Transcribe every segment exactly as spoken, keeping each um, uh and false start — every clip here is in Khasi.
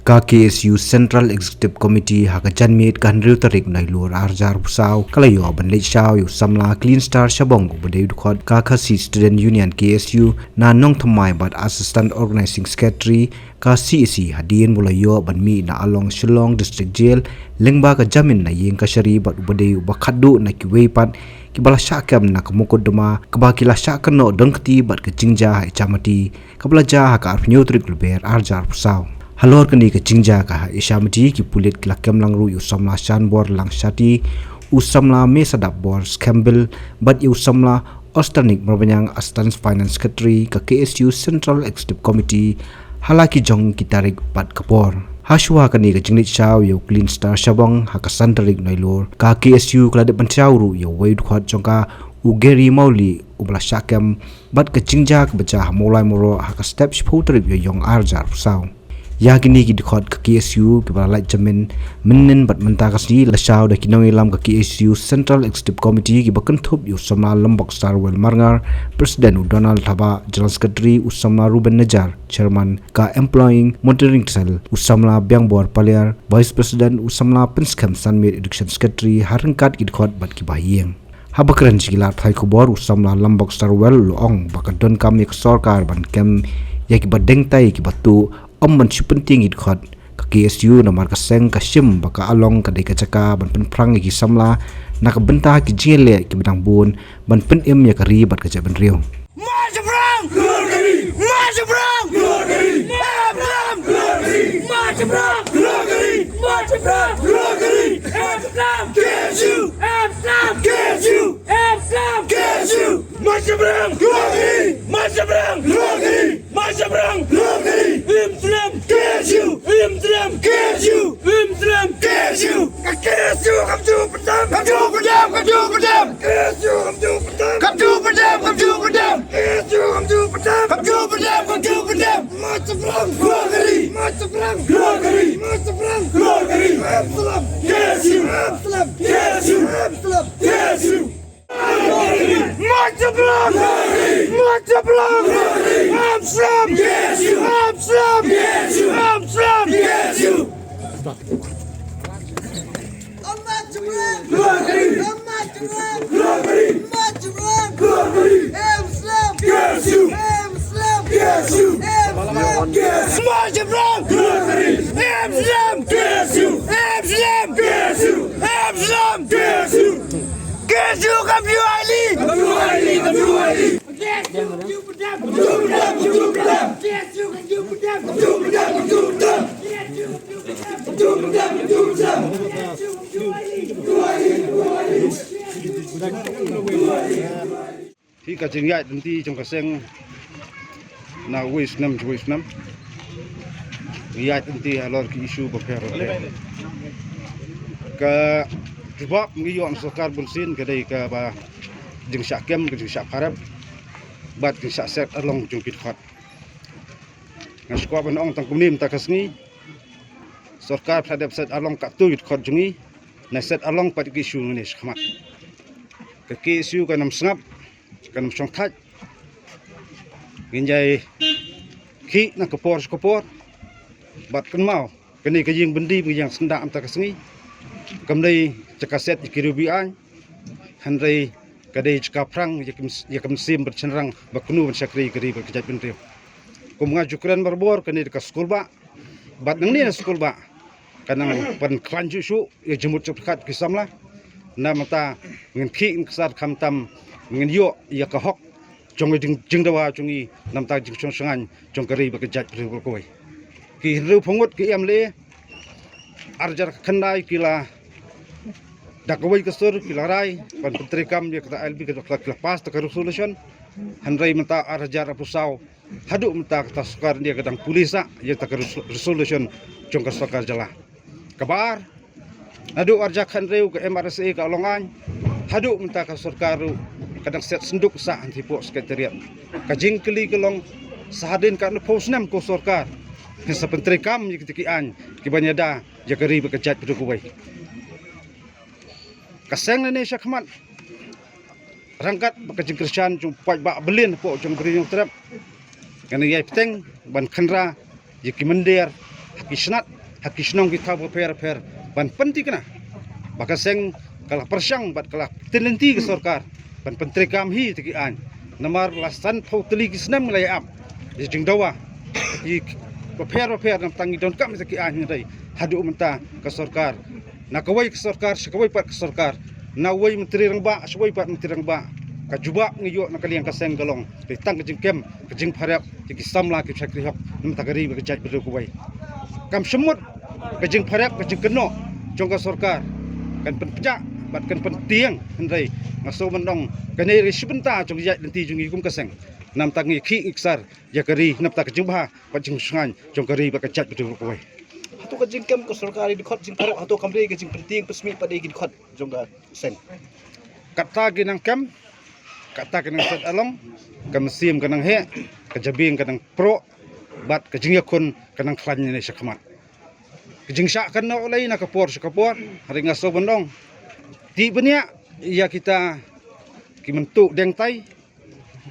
Ka K S U Central Executive Committee ha ka janmiet ka hynriew tarik Nailur arhajar arphew saw ka la ïoh ban leit shaw ïa u samla Clean Star Shabong uba dei u dkhot ka Khasi Student Union K S U na Nongthymmai bad Assistant Organizing Secretary ka C A C hadien ba u la ïoh ban mih na Along Shillong District Jail lyngba ka jamin na ïing kashari bad uba dei uba khatduh na kiwei pat kiba la shah kem na ka mukotduma kaba ki la shah kynnoh donkti bad ka jingjia ha Ichamati kaba la jia ha ka arphew hynñiew tarik Lber arhajar arphew saw. Halor kane ka jingjia ka ha Ichamati ki pulit ki la kem lang ruh ïa u samla Shanbor Langshati, u samla Mesadapbor Skembil bad ïa u samla Osternik Marbaniang, Assistant Finance Secretary ka K S U Central Executive Committee ha la ki jong ki tarik bad ka por. Hashwa kane ka jingleit shaw ïa u Clean Star Shabong ha ka san tarik Nailur, ka K S U ka la dep ban shaw ruh ïa uwei u dkhot jong ka, u Gary Mawlieh uba la shah kem bad ka jingjia kaba jia ha Mawlai Mawroh ha ka step shiphew tarik Ïaïong arhajar arphew saw. Ïa kine ki dkhot ka K S U kiba la lait jamin mynnin bad mynta ka sngi la shaw da ki nongïalam ka K S U Central Executive Committee kiba kynthup ïa u samla Lambok Starwell Marngar, President, u Donald Thabah, General Secretary, u samla Ruben Najar, Chairman ka Employee Monitoring Cell, u samla Biangbor Paliar, Vice President, u samla Pynskhem Sanmiet, Education Secretary, ha ryngkat ki dkhot bad ki bahaïing. Haba kren sha ki lad pathai khubor, u samla Lambok Starwell u la ong ba ka donkam ïa ka sorkar ban kem ïa kiba deng tai kiba tuh, ym ban shu pyntieng ïa ki dkhot ka K S U namar ka seng ka shim ba ka Along ka dei ka jaka ban pynphrang ïa ki samla na ka bynta ki jingïaleh kiba dang bun ban pynim ïa ka ri bad ka jaitbynriew. March Bram! March Bram! March Bram! March Bram! March Bram! March Bram! K S U! March Bram! March Bram! March Bram! Im Slem! K S U! Im Slem! K S U! Im Slem! K S U! Ka K S U kam ju pyndam! Kam ju pyndam! Kam ju pyndam! Ka K S U kam ju pyndam! Kam ju pyndam! Kam ju pyndam! K S U kam ju pyndam! Kam ju pyndam! Kam ju pyndam! March Bram! Glory! March Bram! Glory! March Bram! Glory! Im Slem! K S U! Im Slem! K S U! Im Slem! K S U! March Bram! March Bram! Im Slem! Im Slem! March Bram! March Bram! Im Slem! Im Slem! March Bram! Im Slem! Im Slem! Im Slem! K S U! K S U kam ju ailad! Kam ju ailad! Kam ju ailad! K S U kam ju pyndam! Kam ju pyndam! Kam ju pyndam! K S U kam ju pyndam! Kam ju pyndam! Kam ju pyndam! Kam ju pyndam! Kam ju pyndam! Kam ju pyndam! K S U kam ju ailad! Kam ju ailad! Kam ju ailad! Hi ka jingïaid lynti jong ka seng na uwei u snem sha uwei u snem. Ngi ïaid lynti halor ki issue bapher bapher. Ka jubab ngi ïoh na sorkar bunsien ka dei kaba jingshah kem, ka jingshah pharep bad jingshah set arlong jong ki dkhot. Nga sngewkwah ban ong tang kumne mynta ka sngi. Sorkar phi la dep set arlong katto ki dkhot jong ngi, nai set arlong pat ki issue ngi ne shakhmat. Ka K S U kan ym sngap, kan ym shongthait. Ngin ïai khih na ka por sha ka por. Bad kynmaw, kane ka ïing byndi, ka ïing syndah mynta ka sngi kam dei jaka set ïa ki riew aiñ. Hynrei ka dei jaka phrang ïa ka mys-, ïa ka mynsiem bad shynrang ba kynnoh ban shakri ïa ka ri bad ka jaitbynriew. Kum nga ju kren barabor, kane ka skulbah. Bad nangne na skulbah ka nang pynkhlaiñ shuh shuh ïa ka jingmut jingpyrkhat ki samla. Na mynta ngin khih ngin ksar khamtam ngin ïoh ïa ka hok jong ka jing-, jingdawa jong ngi na mynta ka jingshong shngaiñ jong ka ri bad ka jaitbynriew baroh kawei. Ki hynriewphew ngut ki M L A, arhajar khyndai ki la da kawei ka sur ki la rai ban pyntreikam ïa kata I L P, ki la, ki la pass kata ka resolution. Hynrei mynta arhajar arphew saw haduh mynta kata sorkar India ka dang pule sah ïa kata ka res-, resolution jong ka sorkar jylla. Kaba ar, naduh arhajar khathynriew ka M R S A ka long aiñ, haduh mynta ka sorkar ruh ka dang set synduk sah hangtei hapoh Secretariat. Ka jingkylli ka long, sa hadien katno phew snem ko sorkar, phin sa pyntreikam ïa kita ki aiñ kiban ïada ïa ka ri bad ka jaitbynriew kawei. Ka seng lane shakhmat, ryngkat bad ka jingkyrshan jong u paidbah Berlin hapoh jong ka Ri Nongtrep, ngan ïai bteng ban khynra ïa ki mynder ha ki snat ha ki shnong ki thaw bapher bapher ban pynthikna ba ka seng ka la pyrshang bad ka la pynlynti ka sorkar ban pyntreikam hi ïa ki aiñ. Namar la san phew tylli ki snem la ïa ap ïa jingdawa ki bapher bapher namar tang ngi donkam ïa ki aiñ, hynrei haduh mynta ka sorkar, na kawei ka sorkar sha kawei pat ka sorkar, na uwei Myntri Rangbah sha uwei pat Myntri Rangbah, ka jubab ngi ïoh na ka liang ka seng ka long dei tang ka jingkem, ka jingpyrshah ïa ki samla ki shakri hok namar ka ri bad ka jaitbynriew kawei. Kam shym mut ka jingpyrshah, ka jingkynnoh jong ka sorkar kan pynpjah bad kan pyntieng, hynrei nga sngew ban ong kane ka dei shi bynta jong ka jaitbynriew jong ngi kum ka seng. Namar tang ngi khih ngi ksar ïa ka ri namar ka jingbha bad jingshngaiñ jong ka ri bad ka jaitbynriew kawei. Hato ka jingkem ka sorkar ïa ki dkhot jingpyrshah, hato kam dei ka jingpyntieng pynsmit pat ïa ki dkhot jong ka seng? Kata ki nang kem, kata ki nang set along, ka mynsiem ka nang heh, ka jabieng ka nang proh, bad ka jingïakhun ka nang khlaiñ ne shakhmat. Ka jingshah kan noh lei na ka por sha ka por, hynrei nga sngew ban ong, tip bniah ïa kita ki mynta deng tai,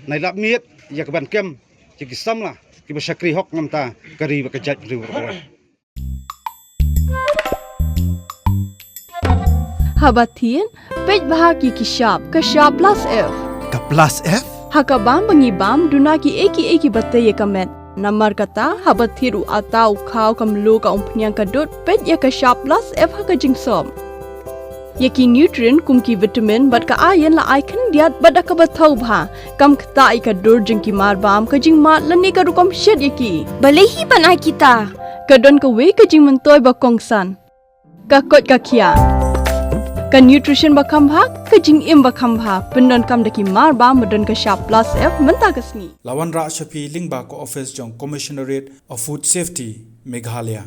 nai lap miet ïa ka ban kem ïa ki samla kiba shakri hok namar ka ri bad ka jaitbynriew kawei. Haba thied, peit bha ki ki shap, ka shap plus F. Ka plus F? Ha ka bam ba ngi bam, duna ki ei ki ei kiba tei ïa ka met. Namar kata, haba thied u atta u khaw ka mluh ka umphniang ka dud, peit ïa ka shap plus F ha ka jingsop. Ïa ki nutrient kum ki vitamin bad ka iron la ai khyndiat bad da kaba thaw bha. Kam ktah ïa ka dur jong ki mar bam, ka jingmad lane ka rukom shet ïa ki. Balei hi ban ai kita? Ka don kawei ka jingmyntoi ba kongsan. Ka koit ka khiah. Ka nutrition ba kham bha, ka jingim ba kham bha. Pyndonkam da ki mar bam ba don ka shap plus F mynta ka sngi. La wanrah sha phi lyngba ka office jong Commissionerate of Food Safety, Meghalaya.